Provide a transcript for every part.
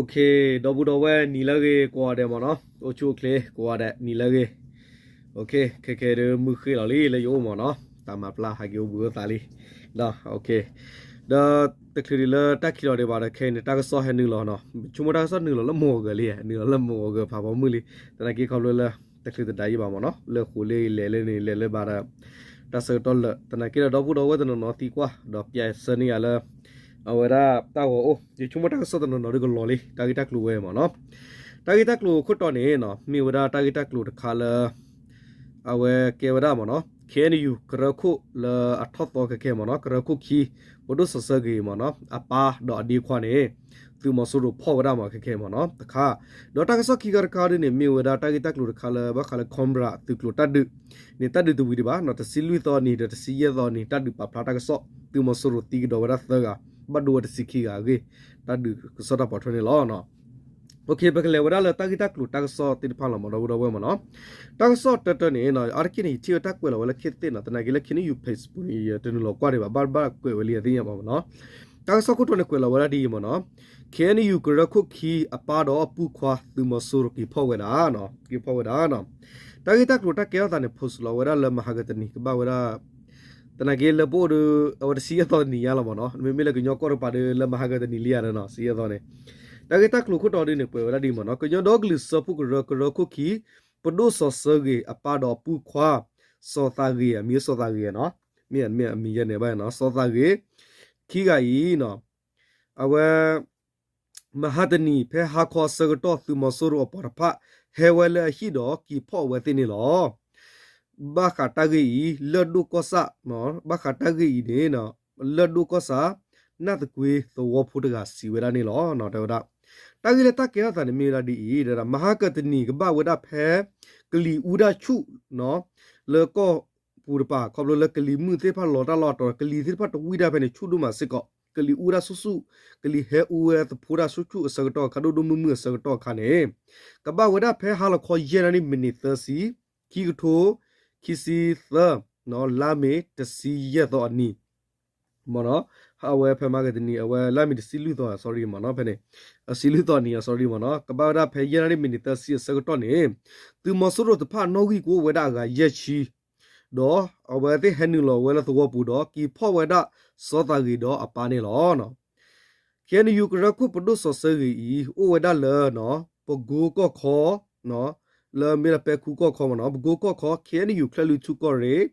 ဒီပုၢ်ဒီဝဲၢ်နံၤလၢအဂ့ၤကိးဂၤဒဲးမ့ၢ်နီၤ, အိၣ်ဆူၣ်အိၣ်ချ့ကိးဂၤဒဲးနံၤလၢအဂ့ၤ, ခဲခဲဒုးမုၢ်ဃ့ၢ်လီၤလံလၢယအိၣ်မ့ၢ်နီၤ, တၢ်မၤပျၢ်ဟးက့ၤအိၣ်ဘှံးအိၣ်သါလံ, ဒီးတချုးဒံးလၢတၢ်ခံးလီၤဒံးဘၣ်ဒီး ခဲအံၤန့ၣ် တၢ်ကစီၣ်ဟဲနုာ်လီၤနီၤ, ဆိကမိၣ်တၢ်ကစီၣ်နုာ်လီၤလၢမုၢ်အဂၤလံ, နုာ်လီၤလၢမုၢ်အဂၤဖးဖီမုၢ်လံ, သနာ်က့ခီဖျိလၢ တချုးသဒါယံာ်ဘၣ်မ့ၢ်နီၤ, လၢဃိးလၢလဲၤလၢန့ၣ် လဲၤလၢဘၣ်ဒီး တၢ်ဆၢကတီၢ်လၢာ် သနာ်က့ဒီး ဒီပုၢ်ဒီဝဲၢ်တနီၤနီၤသံကွၢ် ဒီးပျဲဆၢန့ၢ်ယၤလၢ အဝဲဒၣ်တၢ်ဂီၤအိၣ်, ယဆိကမိၣ်တၢ်ကစီၣ်တနီၤနီၤဒုးကလီၤလံ တၢ်ဂ့ၢ်တၢ်ကျိၤဝဲမ့ၢ်နီၤ, တၢ်ဂ့ၢ်တၢ်ကျိၤခိၣ်တီန့ၣ် မ့ၢ်ဝဲဒၣ်တၢ်ဂ့ၢ်တၢ်ကျိၤတခါလၢ အဝဲကဲဝဲဒၣ်မ့ၢ်နီၤ KNU ကရၢခိၣ်လၢအထီၣ်သီခဲခဲမ့ၢ်နီၤ, ကရၢခိၣ်ခံ ပဒိၣ်စီၤစၢဂ့ၤမ့ၢ်နီၤ အပၢ်ဒီးအဒ့ခွါန့ၣ် သုးမီၤစိရိၤဖီၣ်ဝဲဒၣ်မ့ၢ်ခဲခဲမ့ၢ်နီၤ တခါ, ဒီးတၢ်ကစီၣ်ခံခါတခါဒ်န့ၣ် မ့ၢ်ဝဲဒၣ်တၢ်ဂ့ၢ်တၢ်ကျိၤတခါလၢဘၣ်ဃးလၢ Cobra သုးကျိၤတၢ်ဒုးန့ၣ် တၢ်ဒုးတဝံၤဒံးဘၣ်နီၤ, တဆံလွံၢ်သီနံၤဒီးတဆံယဲၢ်သီနံၤ တၢ်ဒုးပာ်ဖျါတၢ်ကစီၣ် သုးမီၤစိရိၤသံကဒီးဝဲဒၣ်သၢဂၤ, ဘၣ်ဒိဝဲတဆံခံဂၤအဂ့ၢ်, တၢ်ဒုးကစီၣ်တၢ်ပိာ်ထွဲန့ၣ်လီၤ. ပကလဲၤဝဲဒၣ်လၢတၢ်ဂ့ၢ်တၢ်ကျိၤတၢ်ကစီၣ်သ့ၣ်တဖၣ်လီၤမ့ၢ် ဒီပုၢ်ဒီဝဲၢ်မ့ၢ်နီၤ, တၢ်ကစီၣ်တၢတၢန့ၣ် အါတက့ၢ်န့ၣ် ယထံၣ်ဝဲတၢ်ကွဲးလီၤဝဲလၢ ခေတ်သစ် နီၤ, သနာ်က့လၢ KNU page ပူၤန့ၣ် ယတနုာ်လီၤကွၢ်ဒံးဘၣ်, ဘၣ်ဘၣ်ကွဲးဝဲလံအသ့ၣ်ညါဘၣ်မ့ၢ်နီၤ, တၢ်ကစီၣ်ခိၣ်တီန့ၣ်ကွဲးလီၤဝဲဒၣ်ဒ်အံၤမ့ၢ်နီၤ, KNU ကရၢခိၣ်ခံအပၢ်ဒီးအပုၢ်ခွါ သုးမီၤစိရိၤက့ၤဖီၣ်ဝဲဒၣ်, က့ၤဖီၣ်ဝဲဒၣ် တၢ်ဂ့ၢ်တၢ်ကျိၤတၢ်ကဲထီၣ်သးန့ၣ် post လီၤဝဲဒၣ်လၢမဟါကတနံၤ ကဘၣ်ဝဲဒၣ်, သနာ်က့လၢပအိၣ်ဒီး အဝဲတဆံယဲၢ်သီတနံၤညါလီၤမ့ၢ်နီၤ, မ့မ့ၢ်လၢကညီကီၢ်တပၤဒီး လၢမဟါကတနံၤလံဧါဒီးနီၤ တဆံယဲၢ်သီန့ၣ်, တၢ်ဂ့ၢ်တၢ်ကျိၤခိၣ်တီဒ်န့ၣ် ကွဲးဝဲဒၣ်ဒ်အံၤမ့ၢ်နီၤ, ကညီဒီကလုာ်စၢဖှိၣ်ကရၢ ကရၢခိၣ်ခံ ပဒိၣ်စီၤစၢဂ့ၤအပၢ်ဒီးအပုၢ်ခွါ စီၤသးဂ့ၤ, မ့ၢ်စီၤသးဂ့ၤနီၤ, မ့ၢ်အမံၤယဲန့ၣ်ဘၣ်နီၤ, စီၤသးဂ့ၤ ခံဂၤအံၤနီၤ, အဝဲ မဟါတနံၤ ဖဲဟါခီအဆၢကတီၢ် သုးမီၤစိရိၤအပှၤတဖၣ် ဟဲဝဲလၢအဟံၣ်ဒီး က့ၤဖီၣ်အဝဲသ့ၣ်န့ၣ်လီၤ. ဘၣ်ဃးတၢ်ဂ့ၢ်အံၤ လၢၢ်ဒိၣ်ကီၢ်ဆၣ်, ဘၣ်ဃးတၢ်ဂ့ၢ်အံၤန့ၣ် လၢၢ်ဒိၣ်ကီၢ်ဆၣ် နၢ်သကွ့သဝီဖိတဂၤစံးဝဲဒၣ်န့ၣ်လီၤ. တဲဝဲဒၣ် တၢ်ဂ့ၢ်လၢတၢ်ကဲထီၣ်သးန့ၣ်မ့ၢ်ဝဲဒၣ်ဒ်အံၤ, မဟါကတနံၤကဘၣ်ဝဲဒၣ်ဖဲ ကလံၤအူဒၣ်ဆူၣ် လၢကီၢ်ပူၤတပၤ ခီဖျိလၢကလံၤမုၢ်သ့ၣ်တဖၣ်လီၤတၢ်လီၢ်အတီၤ ကလံၤသ့ၣ်တဖၣ်တဝံၣ်ဒၣ်ဖဲန့ၣ် ဆူၣ်ဒိၣ်မးစ့ၢ်ကီး, ကလံၤအူဝဲဒၣ်ဆူၣ်ဆူၣ်, ကလံၤဟဲအူဝဲသဖှိဒၣ်ဆူၣ်ဆူၣ်အဆၢကတီၢ်အခါ ဒိၣ်ဒိၣ်မုၢ်မုၢ်အဆၢကတီၢ်အခါန့ၣ်, ကဘၣ်ဝဲဒၣ်ဖဲဟါလီၤခီယဲၢ်နၣ်ရံၣ်မံးနံးသၢဆံ, ခံကထိခံဆံသၢ, လါမ့ၤတဆံယဲၢ်သီအနံၤ မ့ၢ်နီၤ, အဝဲဖဲမဟါကတနံၤ အဝဲလါမ့ၤတဆံလွံၢ်သီ sorry မ့ၢ်နီၤ, ဖဲန့ၣ် အဆံလွံၢ်သီနံၤ sorry မ့ၢ်နီၤ, ကဘၣ်ဝဲဒၣ်ဖဲယဲၢ်နၣ်ရံၣ်မံးနံးသၢဆံအဆၢကတီၢ်န့ၣ်, သုးမီၤစိရိၤတဖၣ်နီၣ်ဂံၢ်ကအိၣ်ဝဲဒၣ်အဂၤယဲၢ်ဆံ, ဒီးအဝဲသ့ၣ်ဟဲနုာ်လီၤဝဲလၢသဝီပူၤဒီး က့ၤဖီၣ်ဝဲဒၣ်စီၤသးဂ့ၤဒီးအပၢ်န့ၣ်လီၤ. ခ့ၣ်အဲၣ်ယူၣ်ကရၢခိၣ်ပဒိၣ်စီၤစၢဂ့ၤအံၤ အိၣ်ဝဲဒၣ်လၢ ပကိကီၢ်ခီ လၢမ့ၢ်ဒၣ်ပဲခူကီၢ်ခီမ့ၢ်နီၤ, ပကိကီၢ်ခီ ခ့ၣ်အဲၣ်ယူၣ်ချဲၣ်လွံၢ်ထူၣ်ကီၢ်ရ့ၣ်,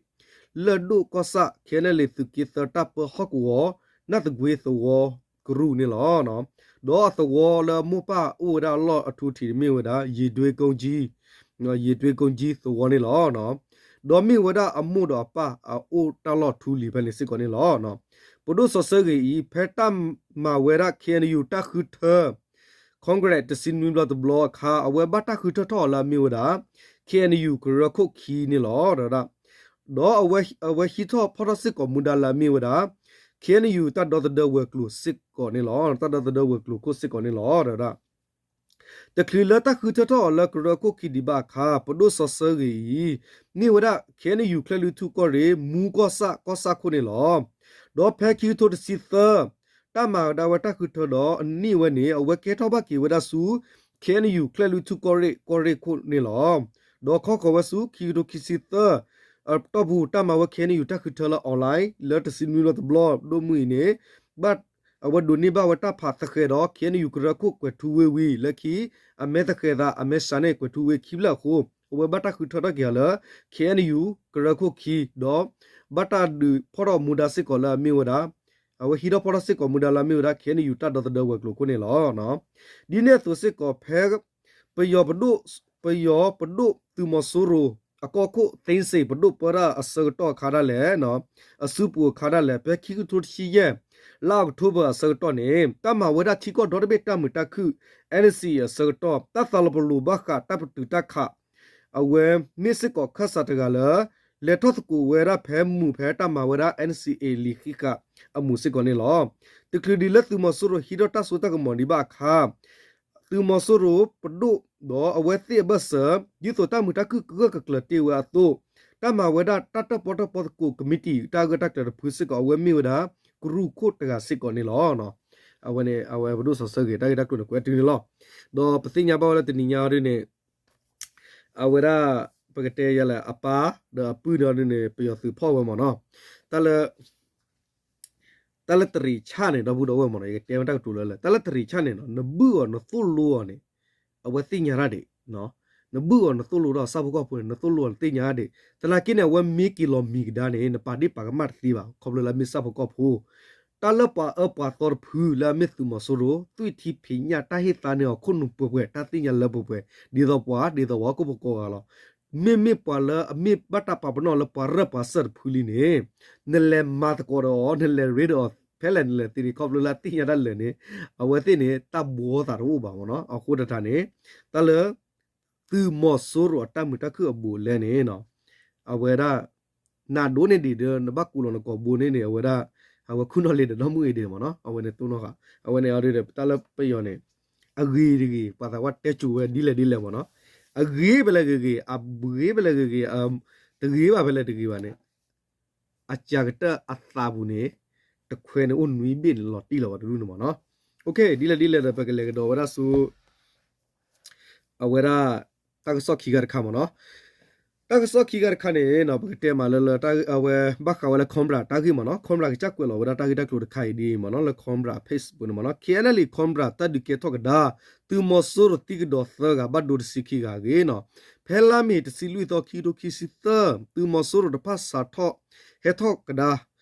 လၢၢ်ဒိၣ်ကီၢ်ဆၣ် ခ့ၣ်အဲၣ်ယူၣ်လ့ၣ်သုးက့သၢတၢ်ပၢဟီၣ်ကဝီၤ နၢ်သကွ့သဝီကရူၢ်န့ၣ်လီၤ. ဒီးအသဝီလၢအမိၢ်ပၢ်အိၣ်ဝဲဒၣ်အလီၢ်အထူအထံးန့ၣ်မ့ၢ်ဝဲဒၣ် ယ့ၢ်တွ့ကိကၠံ, ယ့ၢ်တွ့ကိကၠံသဝီန့ၣ်လီၤ. ဒီးမ့ၢ်ဝဲဒၣ်အမိၢ်ဒီးအပၢ်အအိၣ်တၢ်လီၢ်ထူလံၤဖဲန့ၣ်စ့ၢ်ကီးန့ၣ်လီၤ. ပဒိၣ်စီၤစၢဂ့ၤအံၤ ဖဲတၢ်မၤဝဲဒၣ် ခ့ၣ်အဲၣ်ယူၣ်တၢ်ဃုထၢ Congress တဆံနွံဘျီတဘျီအခါ အဝဲဘၣ်တၢ်ဃုထၢထီၣ်အီၤလၢအမ့ၢ်ဝဲဒၣ် ခ့ၣ်အဲၣ်ယူၣ်ကရၢခိၣ်ခံန့ၣ်လီၤ. ဒီးအဝဲဟံးထီၣ်ဖီၣ်ထီၣ်စ့ၢ်ကီးမူဒါလၢအမ့ၢ်ဝဲဒၣ် ခ့ၣ်အဲၣ်ယူၣ်တၢ်ဒီသဒၢဝဲၤကျိၤစ့ၢ်ကီးန့ၣ်လီၤ. တၢ်ဒီသဒၢဝဲၤကျိၤခိၣ်စ့ၢ်ကီးန့ၣ်လီၤ. တချုးလၢတၢ်ဃုထၢထီၣ်အီၤလၢကရၢခိၣ်ခံဒံးဘၣ်အခါ ပဒိၣ်စီၤစၢဂ့ၤအံၤ မ့ၢ်ဝဲဒၣ် ခ့ၣ်အဲၣ်ယူၣ်ချဲၣ်လွံၢ်ထူၣ်ကီၢ်ရ့ၣ် မူကီၢ်ဆၣ်ကီၢ်ဆၣ်ခိၣ်န့ၣ်လီၤ. ဒီးဖဲခံကထိတဆံသၢ တၢ်မၤဒၣ်ဝဲတၢ်ဃုထၢဒီးအနံၣ်ဝဲန့ၣ် အဝဲကဲထီၣ်ဘၣ်က့ၤဝဲဒၣ်ဆူ ခ့ၣ်အဲၣ်ယူၣ်ချဲၣ်လွံၢ်ထူၣ်ကီၢ်ရ့ၣ် ကီၢ်ရ့ၣ်ခိၣ်န့ၣ်လီၤ. ဒီးခီဃီၤဝဲဆူ ခံကထိခံဆံသၢ အတီၢ်ပူၤ တၢ်မၤဝဲ ခ့ၣ်အဲၣ်ယူၣ်တၢ်ဃုထၢလၢ online လၢတဆံနွံဘျီတဘျီ ဒိၣ်မုၢ်အံၤန့ၣ် ဘၣ် အဝဲဒိးန့ၢ်ဘၣ်ဝဲတၢ်ဖးသဃဲးဒီး ခ့ၣ်အဲၣ်ယူၣ်ကရၢခိၣ် ကွဲးထူဝ့ဝံၤ လၢခံ အမဲသဃဲးသး အမဲစးန့ၣ် ကွဲးထူဝ့ခံဖျၢၣ်အဃိ အဝဲဘၣ်တၢ်ဃုထၢထီၣ်က့ၤအီၤလၢ ခ့ၣ်အဲၣ်ယူၣ်ကရၢခိၣ်ခံ ဒီး ဘၣ်တၢ်ဒုးဖီၣ်ထီၣ်မူဒါစ့ၢ်ကီးလၢအမ့ၢ်ဝဲဒၣ် အဝဲဟံးထီၣ်ဖီၣ်ထီၣ်စ့ၢ်ကီးမူဒါလၢအမ့ၢ်ဝဲဒၣ် ခ့ၣ်အဲၣ်ယူၣ်တၢ်ဒီသဒၢဝဲၤကျိၤခိၣ်န့ၣ်လီၤ. ဒ်န့ၣ်အသိးစ့ၢ်ကီးဖဲ ပယီၤပဒိၣ် ပယီၤပဒိၣ်သုးမီၤစိရိၤ အကီၢ်ခိၣ်သ့စ့ၣ် ပဒိၣ်ပၢတၢ်အဆၢကတီၢ်အခါဒၣ်လဲာ် အစုပူၤအခါဒၣ်လဲာ် ဖဲခံကထိတဆံယဲၢ် လါအီးကထိဘၢၣ်အဆၢကတီၢ်န့ၣ် တၢ်မၤဝဲဒၣ်ထံကီၢ်ဒီတဘ့ၣ်တၢ်မုာ်တၢ်ခုၣ် NCA အဆၢကတီၢ် တၢ်သးလီၤပလိာ်ဘၣ်ဃးတၢ်ပတုာ်တၢ်ခး အဝဲမ့ၢ်စ့ၢ်ကီးခၢၣ်စးတဂၤလၢ လဲၤထီၣ်သကိးဝဲဒၣ်ဖဲမုာ်ဖဲတၢ်မၤဝဲဒၣ် NCA လံာ်ဃံးဃာ်အမူးစ့ၢ်ကီးန့ၣ်လီၤ. တချုးဒံးလၢသုးမီၤစိရိၤဟံးထီၣ်တၢ်စိတၢ်ကမီၤဒံးဘၣ်အခါ သုးမီၤစိရိၤပဒိၣ်ဒီးအဝဲသ့ၣ်အဘၢၣ်စၢၤ ဒ်သိးတၢ်မုာ်တၢ်ခုၣ်ကဂၢၢ်ကကျၢၤတ့ၢ်ဝဲအသိး တၢ်မၤဝဲဒၣ်တၢ်တၢၣ်ပီၣ်တၢၣ်ပီသကိးကမံးတံာ် တၢ်ဂၢၢ်တၢ်ကျၢၤတဖုစ့ၢ်ကီး အဝဲမ့ၢ်ဝဲဒၣ် ကရူၢ်ခိၣ်တဂၤစ့ၢ်ကီးန့ၣ်လီၤ. အဝဲန့ၣ် အဝဲပဒိၣ်စီၤဆၢဂ့ၤ တၢ်ဂ့ၢ်တၢ်ကျိၤန့ၣ် ကွဲးတုၤန့ၣ်လီၤ. ဒီးပသ့ၣ်ညါဘၣ်ဝဲလၢတနံၤညါအီၤဒ်န့ၣ် အဝဲဒၣ် ပကတဲယၤလဲၣ် အပၢ် ဒီးအပုၢ်န့ၣ်အီၤဒ်န့ၣ် ပယီၤသုးဖီၣ်ဝဲမ့ၢ်နီၤ, တၢ်လၢ တၢ်လၢတရံးဆၣ်န့ၣ် ဒီပုၢ်ဒီဝဲၢ်မ့ၢ်နီၤ ယကတဲဝဲတၢ်ကတိၤလၢလၢ တၢ်လၢတရံးဆၣ်န့ၣ်နီၤ နဘုၣ်အီၤနသိၣ်လိအီၤန့ၣ် အဝဲသ့ၣ်ညါတၢ်ဒံး, နဘုၣ်အီၤနသိၣ်လိဒီးဆၣ်ဖိကီၢ်ဖိန့ၣ် နသိၣ်လိအီၤနသ့ၣ်ညါတၢ်ဒံး, သနာ်က့န့ၣ် အဝဲမ့ၢ်က့ၤလီၤမံၤကဒါန့ၣ် နပာ်ဒ့ၣ်ပာ်ကမၣ်တသ့ဘၣ် ခီဖျိလၢအမ့ၢ်ဆၣ်ဖိကီၢ်ဖိ တၢ်လၢပှၤအၢပှၤသီတဖုလၢအမ့ၢ်သုးမီၤစိရိၤ သွံၣ်ထံဖံးညၣ်တၢ်ဟ့ၣ်သါန့ၢ်အီၤခိၣ်နူာ်ပှဲၤပှဲၤ တၢ်သ့ၣ်ညါလၢပှဲၤပှဲၤ ဒ်သိးပှၤ ဒ်သိးပှၤဟီၣ်ခိၣ်ဖိကိးဂၤလီၤ. မ့မ့ၢ်ပှၤလၢအမ့ၢ်ဘၣ်တၢ်ပာ်ပနီၣ်လၢပှၤရၢၢ်ပှၤစၢၢ်တဖုလံန့ၣ် နလဲၤမၤသကိးဒီးအီၤ နလဲၤရ့ဒီးအီၤ ဖဲလဲၣ်နလဲၤသ့န့ၣ် ခီဖျိလၢအသ့ၣ်ညါတၢ်လၢာ်န့ၣ် အဝဲသ့ၣ်န့ၣ် တၢ်ဘှီသးတအိၣ်ဘၣ်မ့ၢ်နီၤ. အဃိတထါန့ၣ် တၢ်လၢ သုးမီၤစိရိၤအတၢ်မုာ်တၢ်ခုၣ်အဘူးအလဲန့ၣ် အဝဲဒၣ် နးဒိၣ်န့ၢ်ဒံးဒီး နဘၣ်ကူးလီၤနကိာ်ဘိန့ၣ်န့ၣ် အဝဲဒၣ် အဝဲခူၣ်နီၣ်လ့ၤဒီးနီၢ်မုၢ်အ့ဒ့မ့ၢ်နီၤ အဝဲန့ၣ်တိၢ်နီၣ်ဃာ် အဝဲန့ၣ်အီၤဒ်ဒီး တၢ်လၢပယီၤန့ၣ် အဂ့ၤတဂ့ၤ ပှၤသးပှၢ်တဲစိၤဝဲဒ်လဲၣ်ဒ်လဲၣ်မ့ၢ်နီၤ အဂ့ၤဖဲလဲၣ်ဂ့ၤဂ့ၤ အဂ့ၤဖဲလဲၣ်ဂ့ၤဂ့ၤ တဂ့ၤဘၣ်ဖဲလဲၣ်တဂ့ၤဘၣ်န့ၣ် အစှၤကတၢၢ်အသးပူၤန့ၣ် တခွဲန့ၣ်အိၣ်နွံဘ့ၣ်န့ၣ် လီၤတံၢ်လီၤဝဲတဒူၣ်န့ၣ်မ့ၢ်နီၤ. ဒ်လဲၣ်ဒ်လဲၣ်ဒီး ပကလဲၤကဒီးဝဲဒၣ်ဆူ အဝဲဒၣ် တၢ်ကစီၣ်ခံဂၤတခါမ့ၢ်နီၤ. တၢ်ကစီၣ်ခံဂၤတခါန့ၣ် ပကတဲမးလၢလၢ အဝဲဘၣ်ဃးဝဲလၢ Cobra တၢ်ဂ့ၢ်မ့ၢ်နီၤ Cobra ကစၢ်ကွဲးလီၤဝဲဒၣ်တၢ်ဂ့ၢ်တၢ်ကျိၤတခါအံၤဒ်အံၤမ့ၢ်နီၤ လၢ Cobra page ပူၤန့ၣ်မ့ၢ်နီၤ KNLA Cobra တၢ်ဒုးကဲထီၣ်ကဒါ သုးမီၤစိရိၤသံကဒီးသၢဂၤ ဘၣ်ဒိတဆံခံဂၤအဂ့ၢ်နီၤ. ဖဲလါမ့ၤတဆံလွံၢ်သီ ခံကထိခံဆံသၢ သုးမီၤစိရိၤတဖၣ်စးထီၣ် ဟဲထီၣ်ကဒါ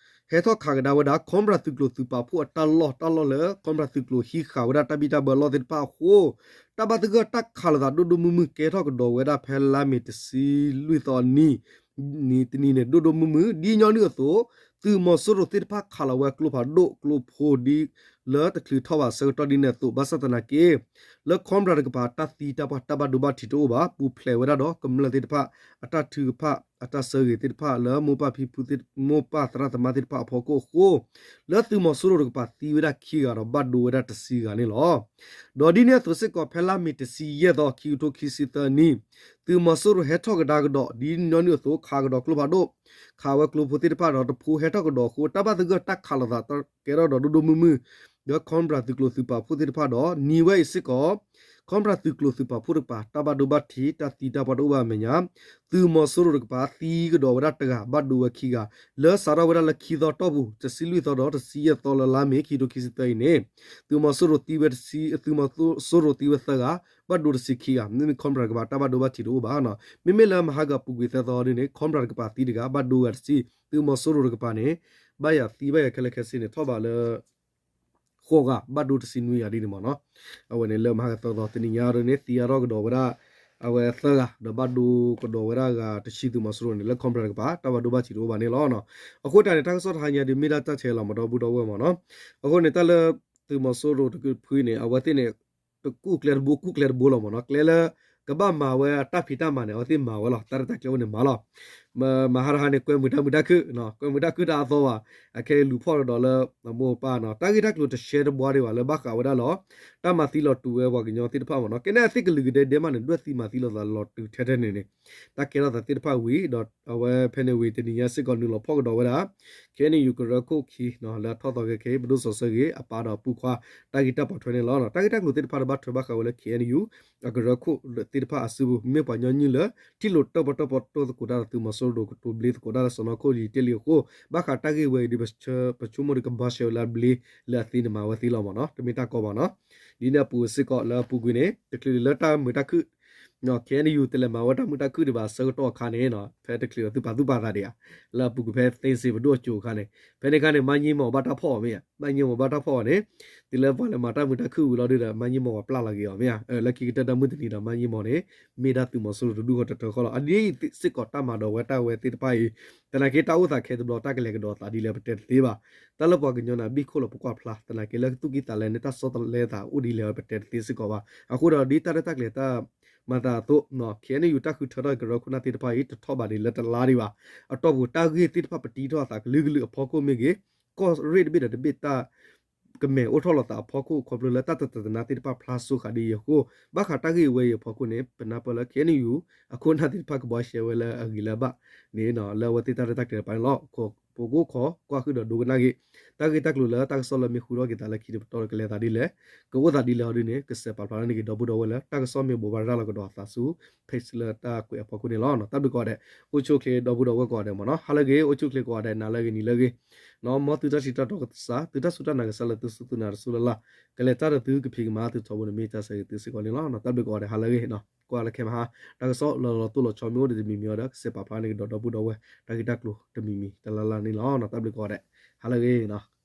ဟဲထီၣ်ခးကဒါဝဲဒၣ် Cobra သုးကျိၤသုးပာ်ဖှိၣ်အတၢ်လီၢ် တၢ်လီၢ်လၢ Cobra သုးကျိၤဟံးဃာ်ဝဲဒၣ်တၢ်ဘံၣ်တၢ်ဘၢအလီၢ်သ့ၣ်တဖၣ်အဃိ တၢ်ဘၣ်သဂၢၢ်တၢ်ခးလိာ်သးဒိၣ်ဒိၣ်မုၢ်မုၢ်ကဲထီၣ်ကဒီးဝဲဒၣ်ဖဲလါမ့ၤတဆံလွံၢ်သီအနံၤ နံၤတနံၤန့ၣ် ဒိၣ်ဒိၣ်မုၢ်မုၢ် ဒ်ညီနုၢ်အသိး သုးမီၤစိရိၤသ့ၣ်တဖၣ်ခးလီၤဝဲကျိဖးဒိၣ်ကျိဖိဒ် လၢတချုးထီၣ်ဘၣ်အဆၢကတီၢ်ဒ်န့ၣ်အသိး ဘၣ်ဆၣ်သနာ်က့ လၢ Cobra တကပၤ တၢ်သံတၢ်ပှၢ်တၢ်ဘၣ်ဒိဘၣ်ထံးတအိၣ်ဘၣ် ပူၤဖျဲးဝဲဒၣ်ဒီးကမျၢၢ်သ့ၣ်တဖၣ် အတၢ်ထုကဖၣ် အတၢ်ဆၢဂ့ၤသ့ၣ်တဖၣ်လၢ မိၢ်ပၢ်ဖံဖု မိၢ်ပၢ်သရၣ်သမါသ့ၣ်တဖၣ်အဖီခိၣ်အဃိ လၢသုးမီၤစိရိၤတကပၤသံဝဲဒၣ်ခံဂၤဒီးဘၣ်ဒိဝဲဒၣ်တဆံဂၤန့ၣ်လီၤ. ဒီးဒ်န့ၣ်အသိးစ့ၢ်ကီး ဖဲလါမ့ၤတဆံယဲၢ်သီ ခံကထိခံဆံသၢနံၤ သုးမီၤစိရိၤဟဲထီၣ်ကဒါကဒီး ဒ်ညီနုၢ်အသိး ခးကဒီးကျိဖးဒိၣ် ခးဝဲကျိဖိသ့ၣ်တဖၣ်ဒီးတဖိဟဲထီၣ်ကဒီးအဃိ တၢ်ဘၣ်သဂၢၢ်တၢ်ခးလိာ်သးကဲထီၣ်ဒီးဒိၣ်ဒိၣ်မုၢ်မုၢ် ဒီး Cobra သုးကျိၤသုးပာ်ဖှိၣ်သ့ၣ်တဖၣ်ဒီး နံၤဝဲအံၤစ့ၢ်ကီး Cobra သုးကျိၤသုးပာ်ဖှိၣ်တကပၤ တၢ်ဘၣ်ဒိဘၣ်ထံး တၢ်သံတၢ်ပှၢ်တအိၣ်ဘၣ်အမဲာ်ညါ သုးမီၤစိရိၤတကပၤသံကဒီးဝဲဒၣ်တဂၤ ဘၣ်ဒိဝဲခံဂၤ လၢစးထီၣ်ဝဲဒၣ်လၢခံသီတီၢ်ပူၤ တဆံလွံၢ်သီဒီးတဆံယဲၢ်သီလၢလါမ့ၤ ခံကထိခံဆံသၢအံၤန့ၣ် သုးမီၤစိရိၤသံဝဲ သုးမီၤစိရိၤသံဝဲသၢဂၤ ဘၣ်ဒိတဆံခံဂၤ မ့မ့ၢ် Cobra တကပၤ တၢ်ဘၣ်ဒိဘၣ်ထံးတအိၣ်ဘၣ်နီၤ. မ့မ့ၢ်လၢမဟါကပူၤကွံာ်သၢသီဒ်န့ၣ် Cobra တကပၤသံတဂၤ ဘၣ်ဒိဂၤတဆံ သုးမီၤစိရိၤတကပၤန့ၣ် ဘၣ်ယၤသံဘၣ်ယၤခဲလၢာ်ခဲဆ့န့ၣ် ထီၣ်ဘးလၢ ဃိးဂၤ ဘၣ်ဒိတဆံနွံဂၤဒ်န့ၣ်မ့ၢ်နီၤ. အဝဲန့ၣ်လၢမဟါကသၢသီ တနံၤညါဒ်န့ၣ် သံအါထီၣ်ကဒီးဝဲဒၣ် အဝဲသၢဂၤ ဒီးဘၣ်ဒိကဒီးဝဲဒၣ်ဂၤတဆံ သုးမီၤစိရိၤန့ၣ် လၢ Cobra တကပၤ တၢ်ဘၣ်ဒိဘၣ်ထံးတအိၣ်ဘၣ်န့ၣ်လီၤ. အဃိတၢ်န့ၣ် တၢ်ကစီၣ်တဟါညါဒ်မ့ၢ်ဒၣ်တၢ်ဆဲးလီၤမး ဒီပုၢ်ဒီဝဲၢ်မ့ၢ်နီၤ. အဃိန့ၣ် တၢ်လၢ သုးမီၤစိရိၤတကဖုန့ၣ် အဝဲသ့ၣ်န့ၣ် တကူၣ်ကျဲတဘိ ကူၣ်ကျဲတဘိလီၤမ့ၢ်နီၤ. ကျဲလၢ ကဘၣ်မၤဝဲတၢ်ဖံးတၢ်မၤန့ၣ် အဝဲသ့ၣ်မၤဝဲလီၤ. တၢ်ရဲၣ်တၢ်ကျဲၤအိၣ်န့ၣ်မၤလီၤ. မဟါတဟါန့ၣ် ကွဲမုာ်တၢ်မုာ်တၢ်ခုၣ်, ကွဲမုာ်တၢ်ခုၣ်တၢ်အသီဘၣ်. အခဲအံၤလူၤဖီၣ်ကဒီးလၢ အမိၢ်အပၢ်နီၤ. တၢ်ဂ့ၢ်တၢ်ကျိၤတရှဲတဘှါဒံးဘၣ် လၢဘၣ်ဃးဝဲဒၣ်လီၤ. တၢ်မၤသံလီၤတူာ်ဝဲပှၤကညီသ့ၣ်တဖၣ်မ့ၢ်နီၤ. ကဲန့ၣ်အသ့ၣ်ကလုာ်ကဒဲဒဲမးန့ၣ် ဒွဲၣ်သံမၤသံလိာ်သးလီၤတူာ်ထဲထဲန့ၣ်န့ၣ် တၢ်ကဲထီၣ်သးသ့ၣ်တဖၣ်ဝံၤ ဒီးအဝဲဖဲန့ၣ်ဝံၤ တနံၤညါစ့ၢ်ကီးနုာ်လီၤဖီၣ်ကဒီးဝဲဒၣ် KNU ကရၢခိၣ်ခံ လၢအထီၣ်သီခဲခဲအံၤ ပဒိၣ်စီၤဆၢဂ့ၤ အပၢ်ဒီးအပုၢ်ခွါ တၢ်ဂ့ၢ်တၢ်ပိာ်ထွဲန့ၣ်လီၤ. တၢ်ဂ့ၢ်တၢ်ကျိၤသ့ၣ်တဖၣ်ဒီးဘၣ်ထွဲဘၣ်ဃးဝဲလၢ KNU အကရၢခိၣ်သ့ၣ်တဖၣ်အစုပူၤ မ့ၢ်ပှၤညီနုၢ်လၢ ထံၣ်လိာ်တၢၣ်ပီၣ်တၢၣ်ပီ တိၢ်သကိးတၢ်ဒီးသုးမီၤစိရိၤ ကတိၤဘျ့သကိးတၢ်လၢစီၢ်နီၤခိၣ်လံၤတ့ၢ်လံအဃိ ဘၣ်ဃးတၢ်ဂ့ၢ်ဝဲအံၤဒီး ပဆိကမိၣ်ဒီးကဘှါရှဲဝဲလၢအဘျ့ လၢအသ့န့ၣ်မၤဝဲသ့လီၤမ့ၢ်နီၤ. တမ့ၢ်တၢ်ကီဘၣ်နီၤ. ဒ်န့ၣ်အပူၤစ့ၢ်ကီးလၢအပူၤကွံာ်န့ၣ် တချုးလၢတၢ်မုာ်တၢ်ခုၣ် KNU တလဲၤမၤဝဲတၢ်မုာ်တၢ်ခုၣ်ဒံးဘၣ်အဆၢကတီၢ်အခါန့ၣ် ဖဲတချုးဒီးသုပာ်သူၣ်ပာ်သးဒံးဧါ လၢအပူၤကွံာ်ဖဲသ့စ့ပဒိၣ်အစိၤအခါန့ၣ် ဖဲန့ၣ်အခါန့ၣ် မါညံမီၢ်ဘၣ်တၢ်ဖီၣ်အီၤမ့ၢ်ဧါ. မါညံမီၢ်ဘၣ်တၢ်ဖီၣ်အီၤန့ၣ် တုၤလၢပှၤလဲၤမၤတၢ်မုာ်တၢ်ခုၣ်ဝံၤလီၤဒုဒီး မါညံမီၢ်ပျၢ်လီၤက့ၤအီၤမ့ၢ်ဧါ. လၢခံကတၢၢ်တၢ်မုၢ်တနံၤဒီး မါညံမီၢ်န့ၣ် မ့ၢ်ဒၣ်သုးမီၤစိရိၤတဒူၣ်ဃီတထၢဃီလီၤ. အဒ်စ့ၢ်ကီးတၢ်မၤဒိးဝဲတၢ်ဝဲသ့ၣ်တဖၣ်အံၤ သနာ်က့တၢ်အိၣ်သးခဲတဘျီ တၢ်ကလဲၤကဒီးသးဒ်လဲၣ်ပတဲတသ့ဘၣ်. တၢ်လၢပှၤကညီန့ၣ် အဘ့ၣ်ခိၣ်လီၤပကွၢ်ဖျါ သနာ်က့လၢသူၣ်ကံၢ်သးလဲန့ၣ် တၢ်ဆီတလဲသးအိၣ်ဒ်လဲၣ်ပတဲတသ့စ့ၢ်ကီးဘၣ်. အဃိဒီးဒ်တၢ်ရဲၣ်တၢ်ကျဲၤတၢ်မၤသးအသိး KNU တၢ်ဃုထၢထီၣ်ကရၢခိၣ်နၢ်သ့ၣ်တဖၣ်အံၤ တထီၣ်ဘးဒံးလၢတလါဒံးဘၣ်. အတီၢ်ပူၤတၢ်ဂ့ၢ်သ့ၣ်တဖၣ်ပတံထီၣ်အသးကလုာ်ကလုာ်အဖီခိၣ်မ့ၢ်ဂ့ၤ ကီၢ်ရ့ၣ်တဘ့ၣ်ဒီးတဘ့ၣ်တၢ် ကမဲာ်အိၣ်ထီၣ်လိာ်သးအဖီခိၣ် ခီဖျိလၢတၢ်တတနာ်သ့ၣ်တဖၣ်ဖျါစိဃာ်ဒ်အံၤအဃိ ဘၣ်ဃးတၢ်ဂ့ၢ်ဝဲအံၤအဖီခိၣ်န့ၣ် ပနၢ်ပၢၢ်လၢ KNU အခိၣ်အနၢ်သ့ၣ်တဖၣ်ကဘှါရှဲဝဲလၢအဂ့ၤလၢအဘၣ်န့ၣ် လၢအဝဲသ့ၣ်တၢ်ရဲၣ်တၢ်ကျဲၤတပၤန့ၣ်လီၤ. ပကအိၣ်ခိးကွၢ်ဃုာ်ဒီးဒိကနၣ်က့ၤ တၢ်ဂ့ၢ်တၢ်ကျိၤလၢတၢ်ကစီၣ်လၢမ့ၢ်ဟူထီၣ်က့ၤသးလၢခံတပတီၢ်ဒီး ကလဲၤသးဒ်လဲၣ်, ကအိၣ်သးဒ်လဲၣ်ဟီဒ်န့ၣ် ကစဲးပာ်ဖျါန့ၢ်က့ၤဒီပုၢ်ဒီဝဲၢ်လၢ တၢ်ကစီၣ်မ့ၢ်ဘိးဘၣ်ရၤလီၤကဒီးအသးဆူ page လၢတၢ်ကွဲးအဖီခိၣ်န့ၣ်လီၤ. တၢ်ဘျုးကိးဂၤဒဲး, အိၣ်ဆူၣ်အိၣ်ချ့ဒီပုၢ်ဒီဝဲၢ်ကိးဂၤဒဲးမ့ၢ်နီၤ, ဟါလၢအဂ့ၤ, အိၣ်ဆူၣ်အိၣ်ချ့ကိးဂၤဒဲး, နၤလၢအဂ့ၤ နံၤလၢအဂ့ၤ, မ်သုတၢ်ထံၣ်တၢ်တီကစၢ်, သုတၢ်စူၢ်တၢ်နာ်ကစၢ်လၢသုစူၢ်သုနာ်တစိၢ်လၢ်လၢ်, ကလဲၤတၢ်ဒီးသုကဖံးကမၤသုထီဘိန့ၣ် မ့ၢ်တၢ်ဆၢဂ့ၤသုစ့ၢ်ကီးန့ၣ်လီၤ. တၢ်ဘျုးကိးဂၤဒဲး ဟါလၢအဂ့ၤ, ကွၢ်လၢခဲမဟါ တၢ်ကစီၣ်လီၤလီၤတိၢ်လီၤဆီမ့ၢ်အိၣ်ဒီးတမံၤမံၤအံၤဒီး ကစဲးပာ်ဖျါန့ၢ်ကဒီးဒီပုၢ်ဒီဝဲၢ် တၢ်ဂ့ၢ်တၢ်ကျိၤတမံၤမံၤတလၢ်လၢ်န့ၣ်လီၤ. တၢ်ဘျုးကိးဂၤဒဲး, ဟါလၢအဂ့ၤနီၤ.